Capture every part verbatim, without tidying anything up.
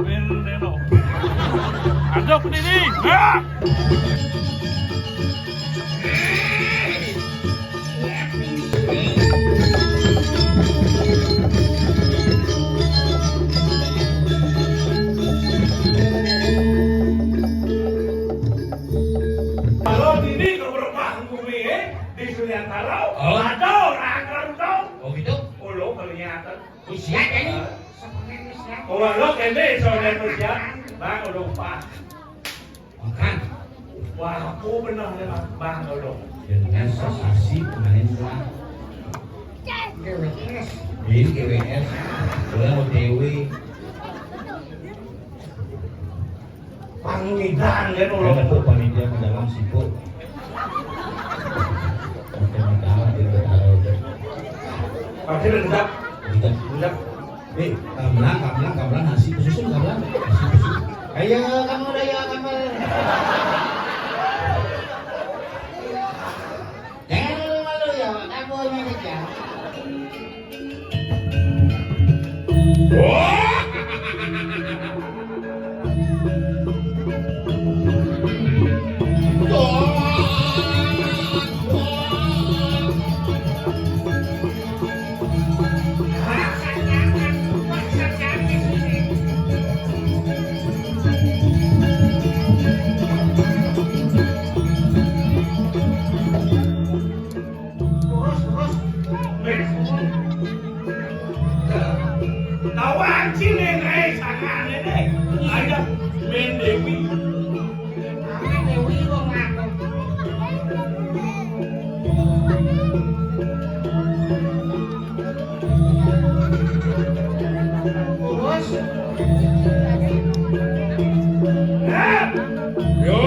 Meneno. Aduk dini. Ah! Kalau dini ke berubah bumi, eh, di Suryantara, oh, ada orang Garut. Oh, gitu? Ulo kelihatan. Siap ya nih. Seperti ini siap. Oh, lo kene soalnya tuh siap. Bang, udah lupa. Makan. Wah, aku benar nih, Bang. Bang, udah. Dengan sasasi pemain lah. G W S. Ini G W S. Udah O T W. Pangidan kan, kan ulo. Aku panitia ke dalam siku. Oke, makan, dia udah taruh udah. Pasti udah sedap. Udah. Udah. Nih, gamelan, gamelan, gamelan, nasi susun, gamelan. Nasi susun. Ayo, kamu, ayo, kamu. Jangan malu ya, kamu ini ya. Terus, terus. Mes. Tahu anjing nih, guys. Sangat nih. Ada main Dewi. Main Dewi lo ngaku. Terus. Eh, yo.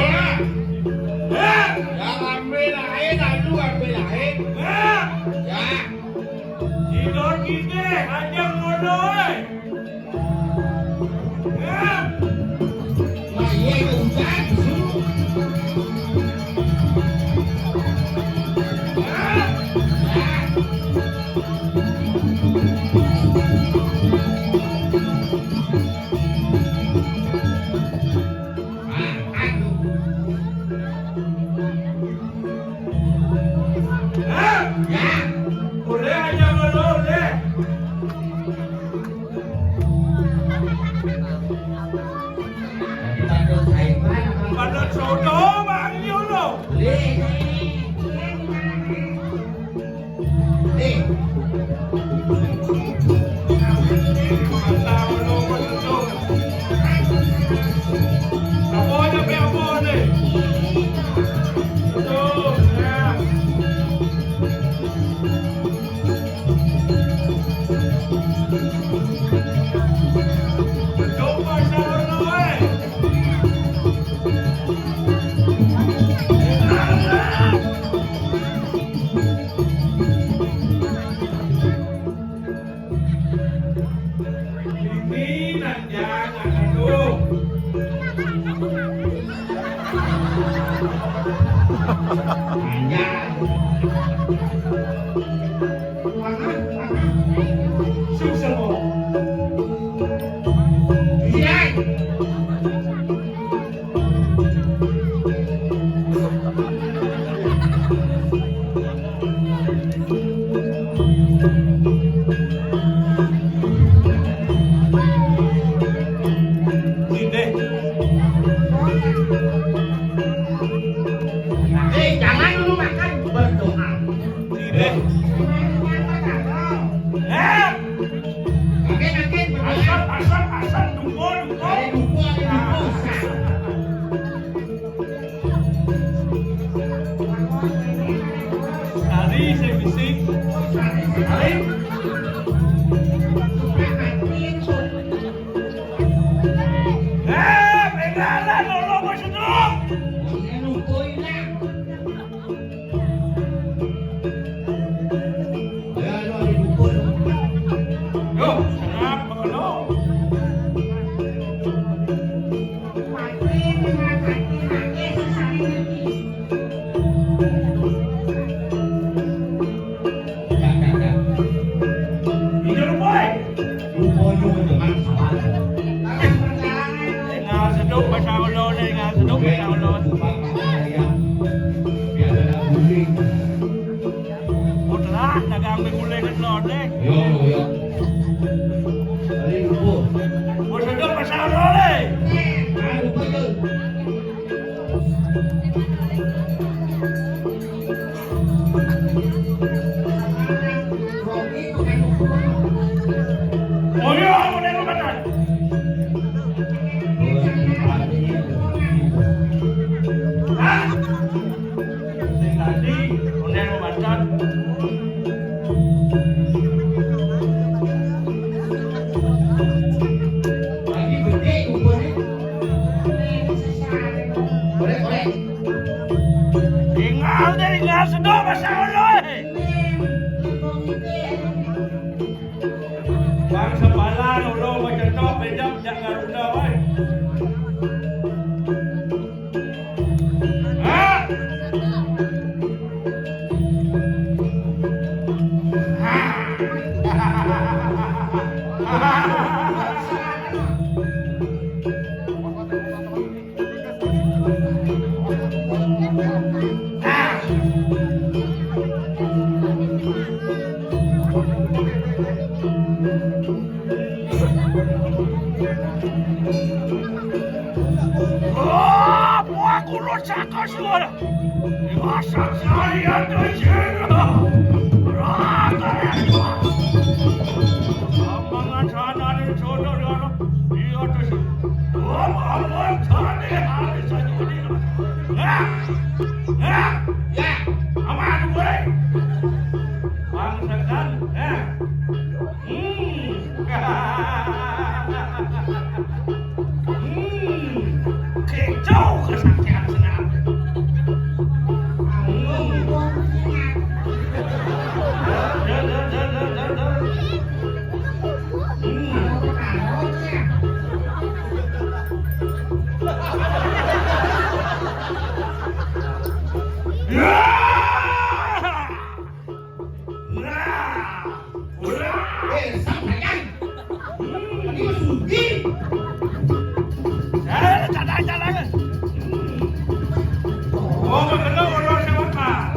Eh, ya ambil lain, aduh ambil lain. Eh, ya. Tidur kita, aja ngono, eh. Eh. Lah, iya, ya, hujan. Hah? Ya. Boleh aja, boleh, boleh. Pada sodo, Bang Yolo. Boleh. Ini nak jangan, aduh. Anjay. Mana? Mana? Susah, oh. Iya. Sini. Eh, jangan dulu makan, berdoa. Sini. Eh. Asal, asal, asal, dupo, dupo. Ada dupo, ada dupo. Tadi saya bisik. Tadi. Eh, pegangan, lolo, masuk dulu. Yo, serap, lolo. Ini lupa, eh. Lupa, Tinggal seduk pasang ulo ni, tinggal seduk pasang ulo. Putra dagang di guling telur ni. Yo, yo. Tadi lupa. Seduk pasang ulo ni. Tinggal deh, tinggal sedok pasang ulo, eh. Bang sepalan ulo macetok bejam jak Garuda, weh. Hah? Oh, buah kulut saka suara. Masak saya tu sila. Raga raga. Amangan sana ni soda dalam. Iya tu si. Amangan sana hari saja ni. Ya. Ya. Ya. Aman boleh. Bangsakan. Ya. Hmm. Hmm. Kicau kesakitan senang. Hmm. Dah, dah, dah, dah, dah, dah. Hmm. Ya! Nah, ulah. Eh, sampeyan. Hmm. Ini mah sugih. Eh, cadang, cadang. Oh, bener, orang sewata.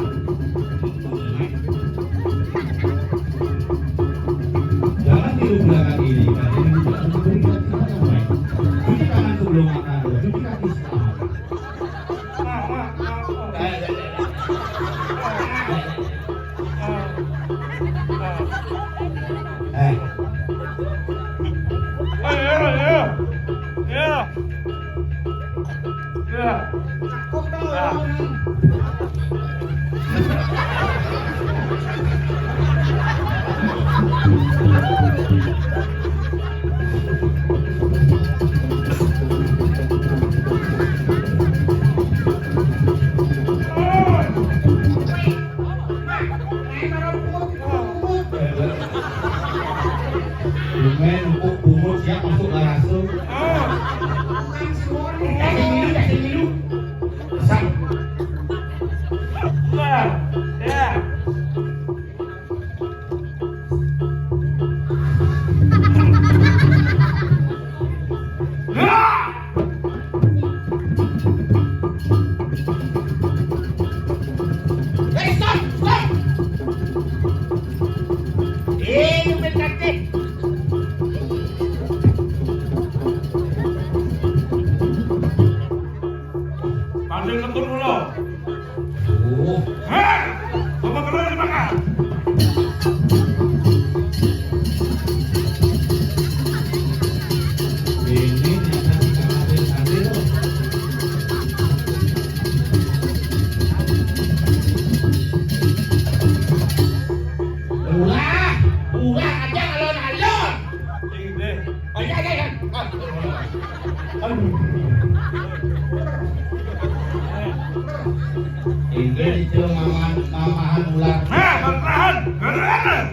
Jangan tiru gerakan ini, karena ini tidak memberikan kita yang baik. Cuci tangan sebelum makan, cuci kaki setelah makan. Eh, eh, eh. Eh. Eh, ya, ya. Ya. Ya. Lumayan empuk bungut siap masuk garasi. Kasih minum, kasih minum. Sang. Eh, stop, stop. Eh, lu main kaki. Panggil kentut dulu. Oh. Hah? Apa perlu dimakan? Ini nyata kita ambil tadi loh. Ulah, ulah aja alon-alon. Ini. Oh, iya, iya, iya. Aduh. Ini itu mamahan, mamahan ular. Nah, bertahan. Bertahan.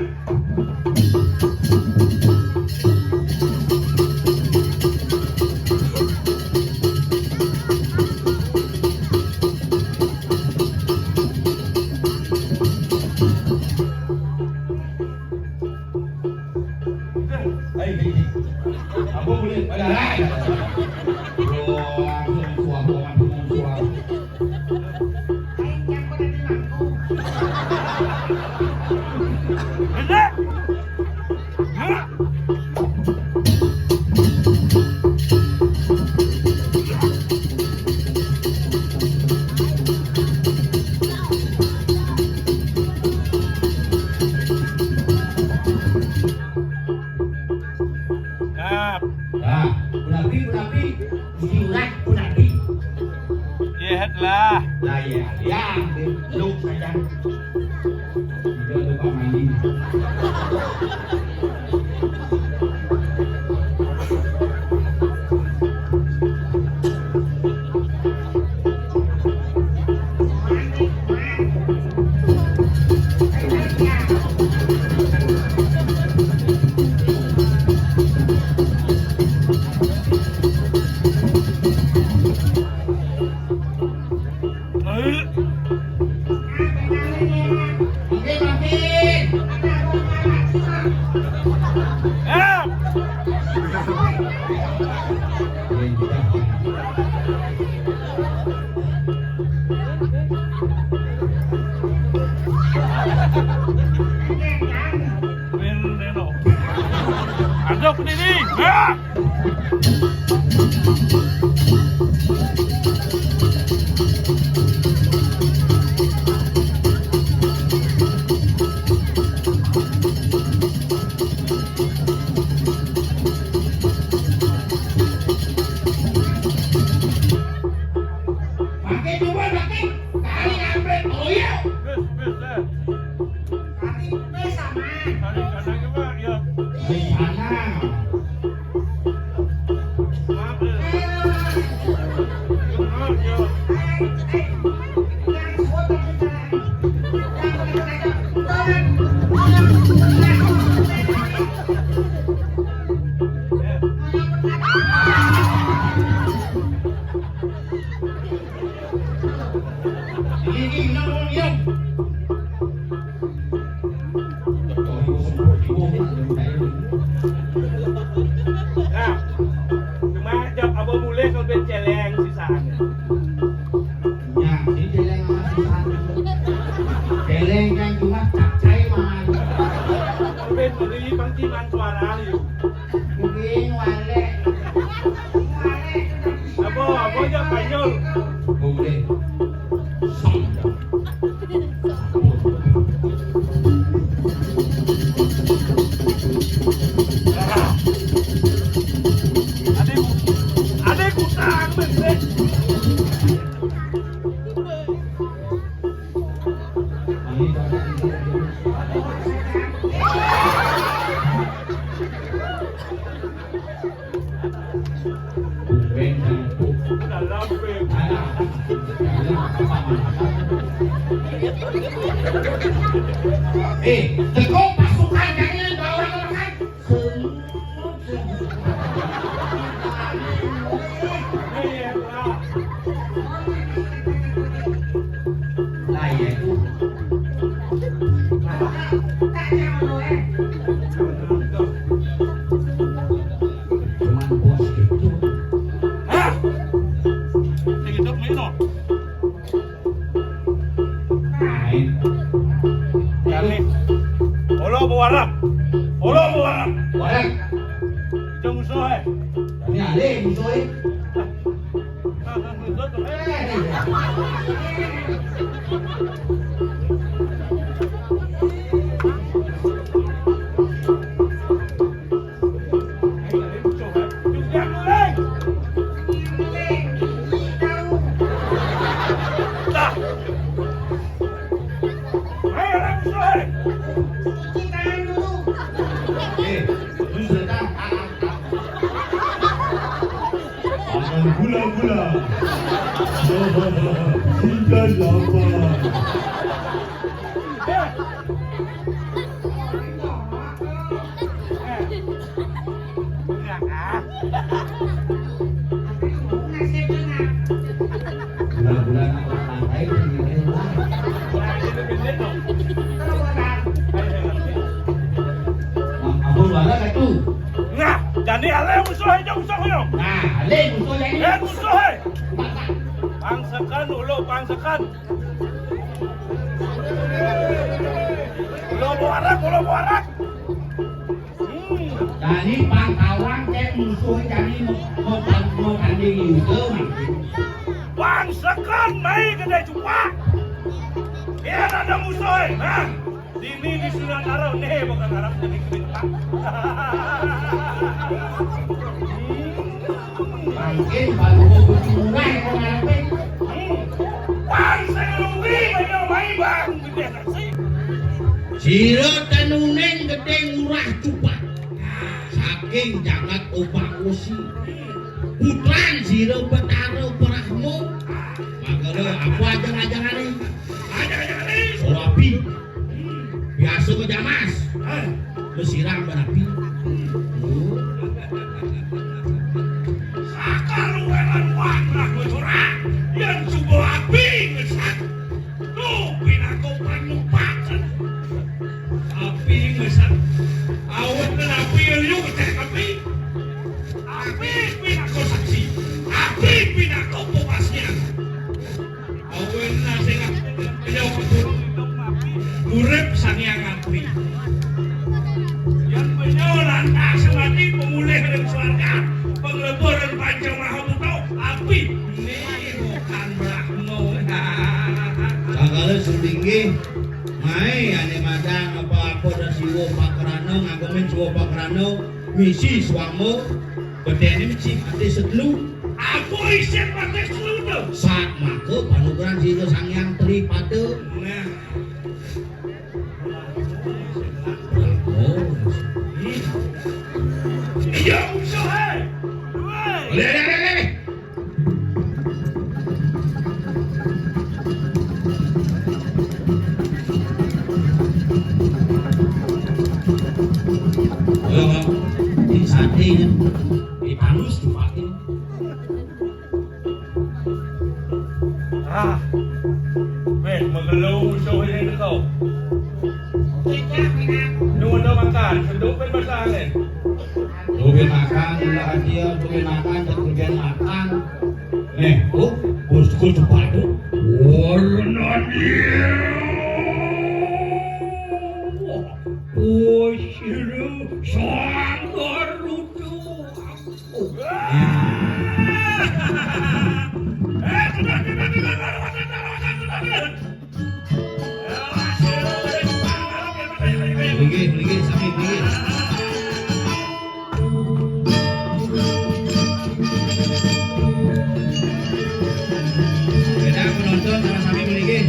Ayo, Apa boleh? Ada lah. Wah, suah, suah, suah. Nah, nah, Bu Nabi, Bu Nabi, mesti urat Bu Nabi. Lihat lah. Lah iya, ya, lu saja. Dia lupa mandi. Aduk ini. Ah! Pakai coba, pakai. Kali ampet, oh iya. Wis, wis, wis. Kali wis sama. Kali kadang coba, ya. Wis sana. Maaf, ya. Maaf, ya. Nah, cuma jawab apa boleh kalau ben celeng sisanya. Ya, ini celeng sama sisanya. Celeng yang cuma cacai, man. Kalau ben beli pangciman suara, yuk. Kucing, wale. Apa, apa aja Spanyol? Boleh. Adikku, adikku tak bener. Eh, teko pasukan jangan bawa orang makan. Lah, iya itu. Cuman bos gitu. Hah? Sing hidup mino. Lain. Kali. Olo bawa warang. Olo bawa warang. Warang. Itu musuh, eh. Ini ada musuh, eh. Eh, lu sudah tahu. Makan gula-gula. Ikan lapa. Gula-gula nak makan baik, ini lah. Ampun, wala ka tu. Nah. Jani alé musuh aja musuh yo. Nah, alé musuh jani. Eh, musuh, eh. Pangsekan dulu, pangsekan. Ulo borak, ulo borak. Hmm. Jani pangkawang cek musuh jani mau, mau, mau tanding itu, Mas. Pangsekan mai gedé cupak. Biar ada musuh, eh. Nah. Dini di Sunataro nih, bukan Arab jadi kita. Mungkin baru mau bercerai, mau ngarepin. Bang, saya rugi, banyak main, Bang. Gede sih. Sira tenuning gedé ngurah cupak. Saking jagat Opak Wesi. Putran sira Betara Brahma. Mangkana apa ajar-ajarane? Ajar-ajarane. Surabi. Biasa ke jamas. Hah? Mesiram berapi. Sakal welan wak lah ngecora. Yang coba api ngesak. Tuh, pinaka panumpakan. Api ngesak. Awet dan api liu kecek api. Api pinaka saksi. Api pinaka pepasnya. Awen nasing aku beliau urip Sang Hyang Ngantri. Yang beliau lantas mati pemulih ring swarga, penglebur ring Panca Maha Buta, api ini bukan Brahma. Sakala sulinggih, mai ane madang apa-apa da Siwa Pakrana, ngagemin Siwa Pakrana, misi swama, bedene misi mati sedlu. Apa isin mati sedlu tu? Sat maka panugrahan Sira Sang Hyang Tripada. Nah. Oh. Iya, musuh, hei. Leh, leh, leh, leh. Ayo, Bang. Ini sate ini. Dipanus, dipakai. Ah. Weh, magelo musuh ini kau. Ini udah makan, sendok pun basah kan? Tubin makan, gula aja, tubin makan, tubin makan. Nih, oh, bosku cepat tuh. Warna dia. Bosku sanggar lucu. Mlinggih, mlinggih, sami mlinggih. Wédang penonton sama sami mlinggih.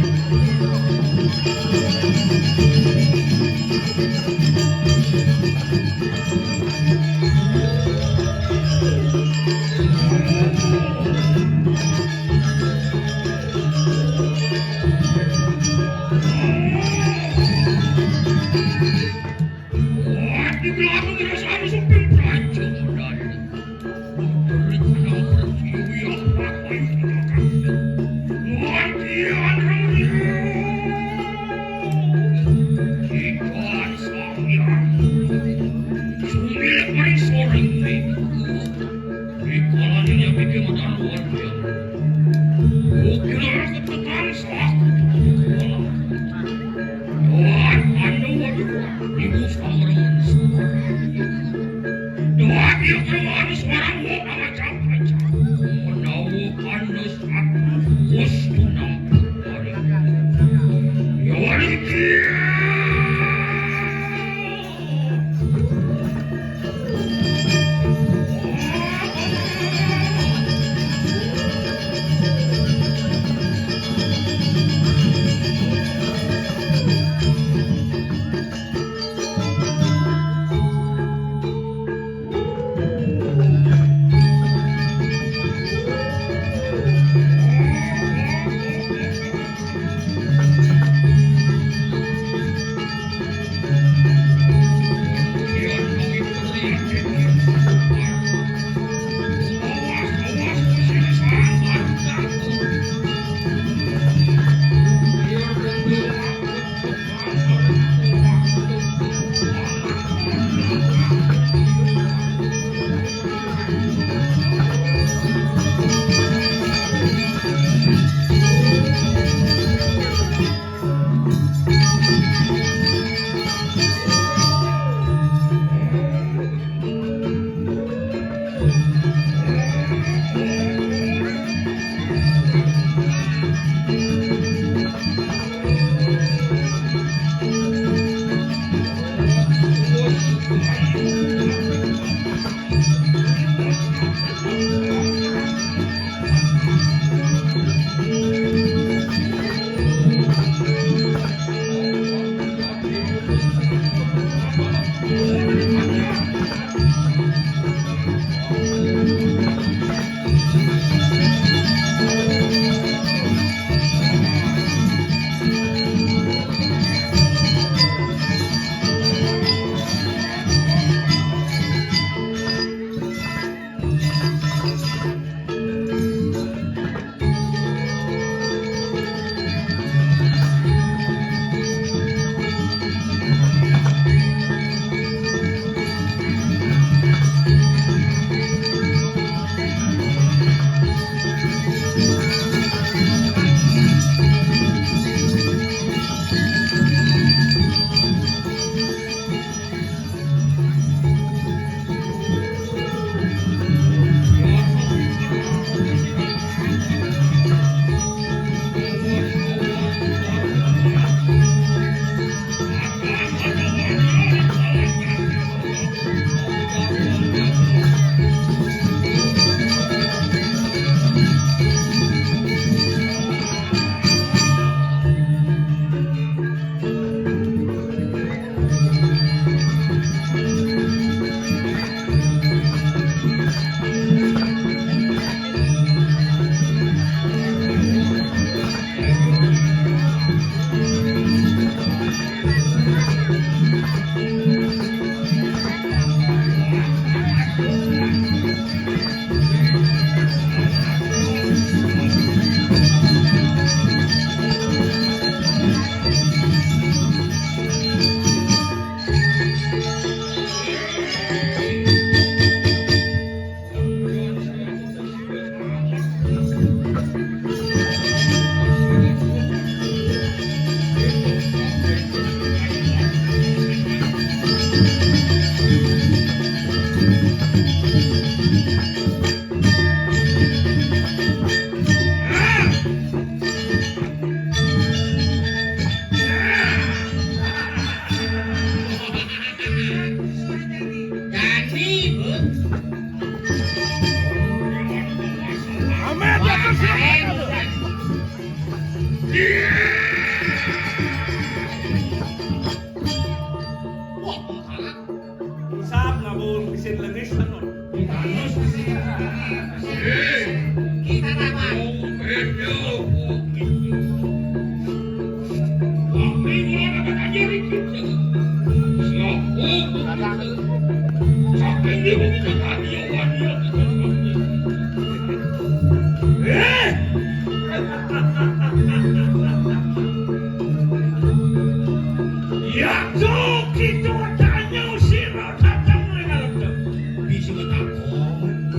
Sumilik maring soring niku. Rikala dene pikir modal luar biasa. Ukira ketetan saku. Tuhan anu waduh, ibu samremen. Tuhan dia kerman suara wong macam-macam. Menawa kanus aku, wis tunang. Ya waduh.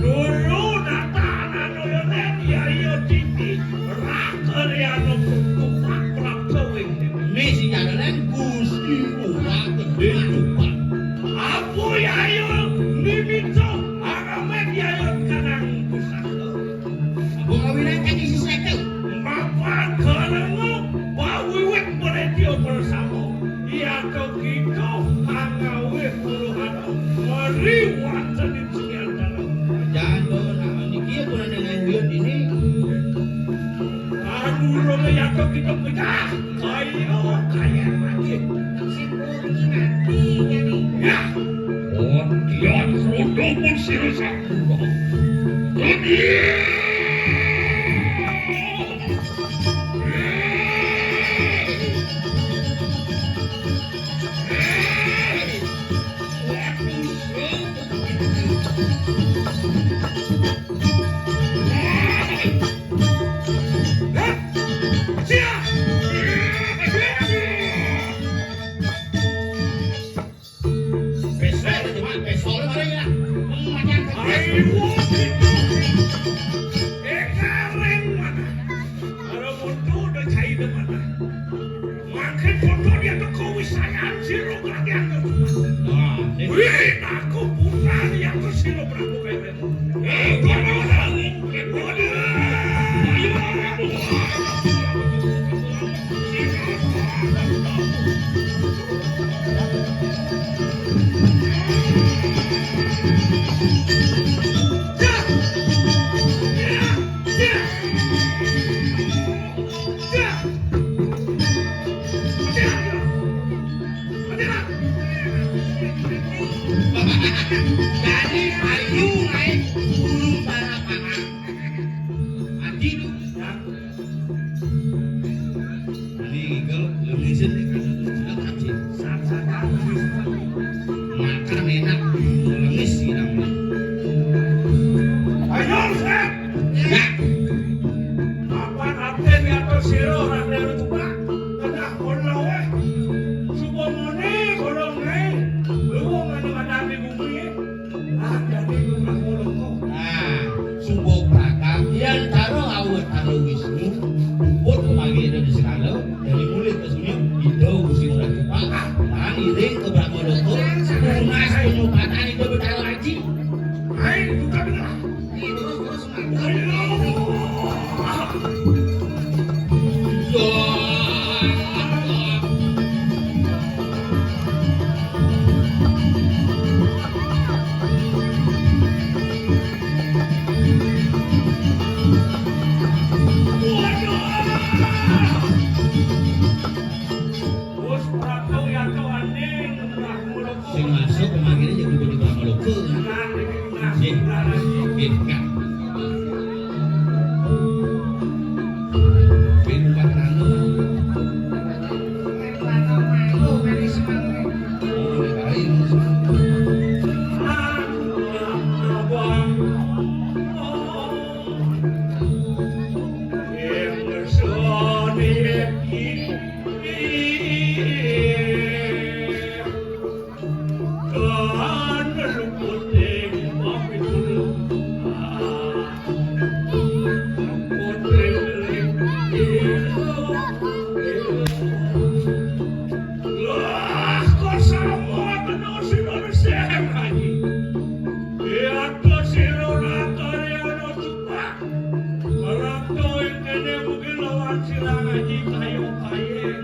Dulu datang anu yo len, ya yo titi, raker ya no tupak prapto wing. Ini si jalanan Gusti Uwa Gedhe Tupak. Apa ya yo mimito, aramet ya yo kanang pusaka. Wong kawinan kan isi seket. Mapan kalengo, pawiwit meretio bersama. Iya to kita, angawit puluhan. Mari wonten ing singgihan dalam. Jangan dong, nah, niki ya kurang dengan uyut ini. Anu, lo ya to kita pecah. Ayo, kaya lagi. Sing mati, mati, mati. Ya. Wong kian rodo pun sira sampura. Dunia. Besok, cuma besok lho, mari ya. Hmm, macan. Ayo, gitu. Eh, kareng mana? Kalau foto udah cair mana? Makin foto dia tuh kau wisayan siro kalian tuh. Nah, ini. Wih, aku bukan yang tuh siro berapa kayak Dadi ayu ae burung parapangan. Adi, ini kalau lemisin nih kan sudah kaji. Makan enak, lemis sirang. Ayo, Sep. Ya. Apa raden atau siro raden itu, Pak? Kena kono weh. Supamane kono ngene. Lu wong ngene madani bumi. Nah, sumbo prakar, yen karo awetara Wisnu, puput kemanggih ing sekala, dadi mulih kesunyi, Ida Gusti Ngurah Cupang, lan iring ke Brahma Loka, tunas penyupatan Ida Betara Aji. Ayo, buka dulu. Terus, terus, Sing masuk kemangkene ya kudu di Brahma Loka. Nggih. Nggih, Kak. Ben numpak rano. Oh, nek kae. Lah, kok sama kena sing ora sehat lagi? Ya, kok sira ora kaya ana cupak. Ora to ing kene mungkin lawan sira ngaji kayu kayen.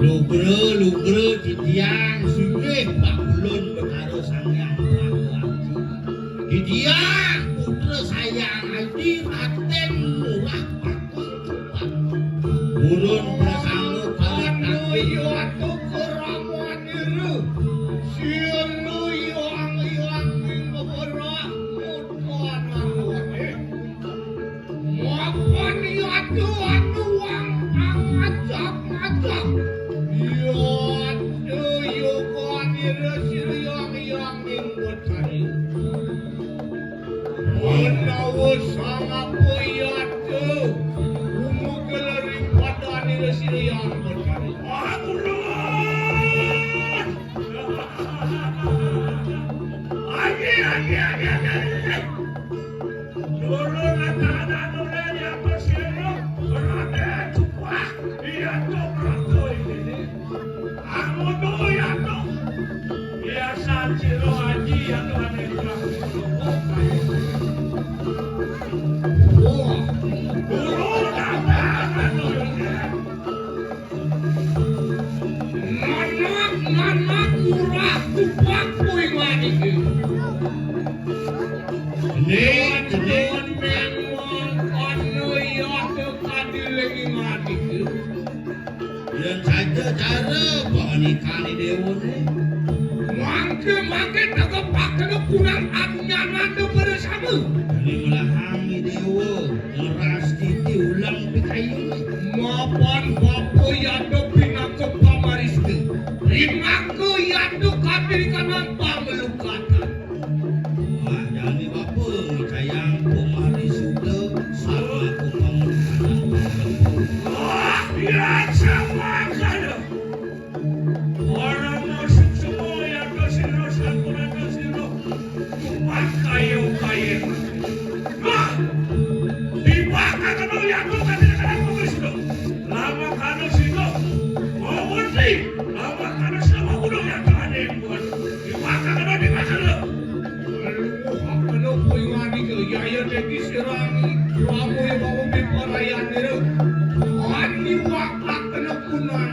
Lugra, lugra, titiang sugih Pak Ulun Betara Sang Hyang Prabu Aji. Titiang putra sayang Aji Raden Murah Pakus Cupak. Purun prasangga kalawan anu iya atuh keramanira. Silu iwang-iwang ing keberah mudan anu. Mapan yadu anu wang angajak-ngajak. Yadu yoga nira siriyang-yang ing betari. Menawa sangapa yadu umugel ring padanira siriyang betari. Ampun! Aji, aji, Dulur lan tahanan oleh diatur sira, Raden Cukwa, diatur Prabu iki. Amono diatur. Biasa sira aji aturan Prabu. Wah, dulur lan tahanan oleh. Nanak, nanak, murah tupak kuwi maniki. Nek jenengan memang ana ya kadiling maniki. Yen saja cara panikane dewane. Mangke, mangke tegepakno kunang anyananda bersama. Dene melahang dewa. Ngeras titi ulang pikayune. Mapan bapa yaduk pinaka pamaristi. Pinaka yaduk kadirikanan pamelukatan. Wah, jane bapa ngicayang pamarisuda sama pamelukatan. Wah, ya sama kada. Ora masuk semua yang ke sira, sampun ada sira. Tumpah kayu kayu. Nah, tiba kata mau yang kau kata kata kau sira. Lama kano sira. Mau ngerti. Lama kano sira mau kudu yang kau ada yang buat. Tiba kata mau tiba kata. Luwuh kena kuwi wani ke yaya dadi sirani. Ramu ya mau piparayane. Ani wakak kena kunang.